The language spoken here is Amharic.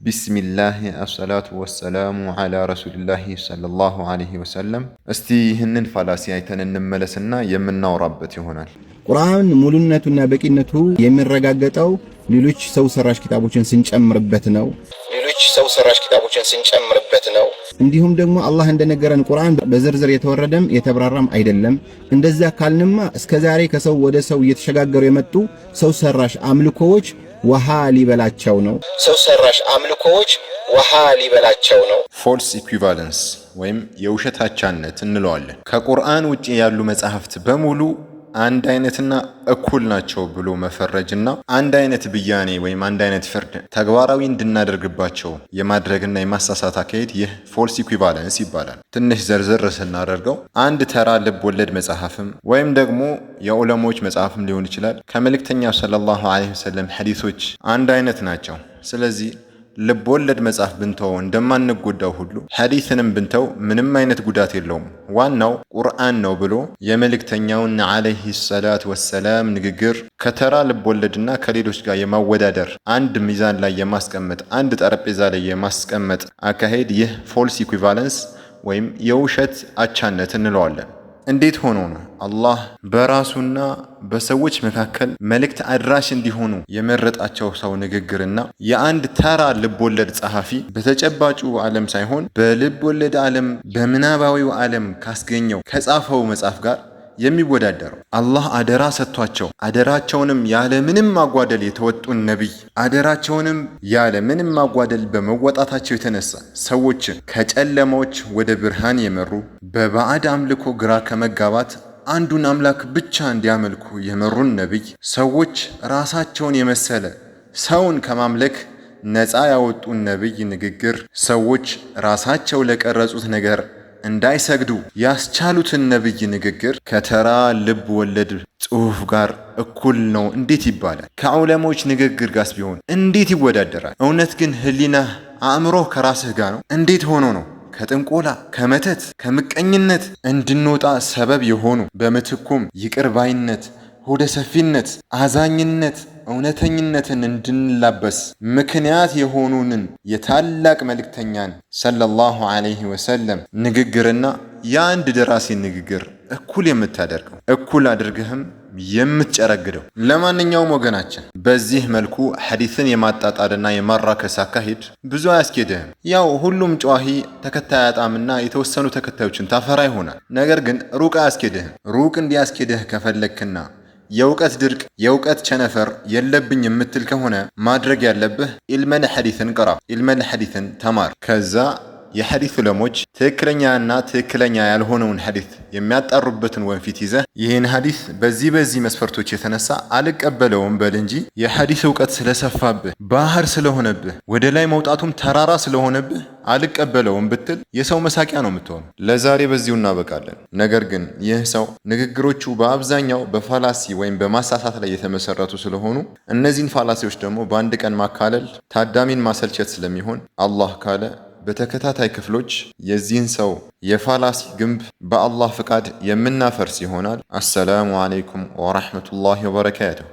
بسم الله الصلاة والسلام على رسول الله صلى الله عليه وسلم። እስቲ ይህንን fallacy አይተን እንመለስና የምናወራበት ይሆናል። ቁርአን ሙሉነቱና በቂነቱ የሚረጋገጠው ሌሎች ሰው ሰራሽ ኪታቦችን ስንጨምርበት ነው። ሌሎች ሰው ሰራሽ ኪታቦችን ስንጨምርበት ነው። እንዲሁም ደግሞ አላህ እንደነገረን ቁርአን በዝርዝር የተወረደም የተብራራም አይደለም። እንደዛ ካልንማ እስከዛሬ ከሰው ወደ ሰው እየተሸጋገሩ የመጡ ሰው ሰራሽ አምልኮዎች ውሃ ሊበላቸው ነው። ሰው ሰራሽ አምልኮዎች ውሃ ሊበላቸው ነው። False equivalence ወይም የውሸት አቻነት እንለዋለን። ከቁርአን ውጭ ያሉ መጽሐፍት በሙሉ አንድ አይነትና እኩል ናቸው ብሎ መፈረጅና አንድ አይነት ብያኔ ወይም አንድ አይነት ፍርድ ተግባራዊ እንድናደርግባቸው የማድረግና የማሳሳት አካሄድ ይህ false equivalence ይባላል። ትንሽ ዘርዘር ስናደርገው አንድ ተራ ልብ ወለድ መጽሐፍም ወይም ደግሞ የዑለሞች መጽሐፍም ሊሆን ይችላል ከመልእክተኛው صلى الله عليه وسلم ሐዲሶች አንድ አይነት ናቸው። ስለዚህ ልብ ወለድ መጽሐፍ ብንተው እንደማንጎዳው ሁሉ ሐዲስንም ብንተው ምንም አይነት ጉዳት የለውም፣ ዋናው ቁርአን ነው ብሎ የመልእክተኛውን عليه الصلاة والسلام ንግግር ከተራ ልብ ወለድና ከሌሎች ጋር የማወዳደር፣ አንድ ሚዛን ላይ የማስቀመጥ፣ አንድ ጠረጴዛ ላይ የማስቀመጥ አካሄድ ይህ false equivalence ወይም የውሸት አቻነት እንለዋለን። እንዴት ሆኖ ነው አላህ በራሱና በሰዎች መካከል መልእክት አድራሽ እንዲሆኑ የመረጣቸው ሰው ንግግርና የአንድ ተራ ልቦለድ ጸሐፊ በተጨባጩ ዓለም ሳይሆን በልብ ወለድ ዓለም፣ በምናባዊው ዓለም ካስገኘው፣ ከጻፈው መጽሐፍ ጋር የሚወዳደረው? አላህ አደራ ሰጥቷቸው አደራቸውንም ያለ ምንም ማጓደል የተወጡን ነቢይ፣ አደራቸውንም ያለ ምንም ማጓደል በመወጣታቸው የተነሳ ሰዎችን ከጨለማዎች ወደ ብርሃን የመሩ፣ በባዕድ አምልኮ ግራ ከመጋባት አንዱን አምላክ ብቻ እንዲያመልኩ የመሩን ነቢይ፣ ሰዎች ራሳቸውን የመሰለ ሰውን ከማምለክ ነፃ ያወጡን ነቢይ ንግግር ሰዎች ራሳቸው ለቀረጹት ነገር እንዳይሰግዱ ያስቻሉትን ነብይ ንግግር ከተራ ልብ ወለድ ጽሑፍ ጋር እኩል ነው እንዴት ይባላል? ከዑለሞች ንግግር ጋርስ ቢሆን እንዴት ይወዳደራል? እውነት ግን ህሊናህ፣ አእምሮህ ከራስህ ጋር ነው? እንዴት ሆኖ ነው ከጥንቆላ፣ ከመተት፣ ከምቀኝነት እንድንወጣ ሰበብ የሆኑ፣ በምትኩም ይቅር ባይነት፣ ሆደ ሰፊነት፣ አዛኝነት፣ እውነተኝነትን እንድንላበስ ምክንያት የሆኑንን የታላቅ መልእክተኛን صلى الله عليه وسلم ንግግርና የአንድ ደራሲ ንግግር እኩል የምታደርገው፣ እኩል አድርገህም የምትጨረግደው? ለማንኛውም ወገናችን፣ በዚህ መልኩ ሐዲስን የማጣጣልና የማራከስ አካሄድ ብዙ አያስኬድህም። ያው ሁሉም ጯሂ ተከታይ አያጣምና የተወሰኑ ተከታዮችን ታፈራ ይሆናል። ነገር ግን ሩቅ አያስኬድህም። ሩቅ እንዲያስኬድህ ከፈለግክና የእውቀት ድርቅ፣ የእውቀት ቸነፈር የለብኝ የምትል ከሆነ ማድረግ ያለብህ علم الحديث ን ቅራ፣ علم الحديث ን ተማር። ከዛ የሐዲስ ዑለሞች ትክክለኛና ትክክለኛ ያልሆነውን ሐዲስ የሚያጣሩበትን ወንፊት ይዘህ ይህን ሐዲስ በዚህ በዚህ መስፈርቶች የተነሳ አልቀበለውም በል እንጂ የሐዲስ እውቀት ስለሰፋብህ፣ ባህር ስለሆነብህ፣ ወደ ላይ መውጣቱም ተራራ ስለሆነብህ አልቀበለውም ብትል የሰው መሳቂያ ነው የምትሆነው። ለዛሬ በዚሁ እናበቃለን። ነገር ግን ይህ ሰው ንግግሮቹ በአብዛኛው በ fallacy ወይም በማሳሳት ላይ የተመሰረቱ ስለሆኑ እነዚህን fallacy ዎች ደግሞ በአንድ ቀን ማካለል ታዳሚን ማሰልቸት ስለሚሆን አላህ ካለ በተከታታይ ክፍሎች የዚህን ሰው የ fallacy ግንብ በአላህ ፍቃድ የምናፈርስ ይሆናል። السلام عليكم ورحمة الله وبركاته።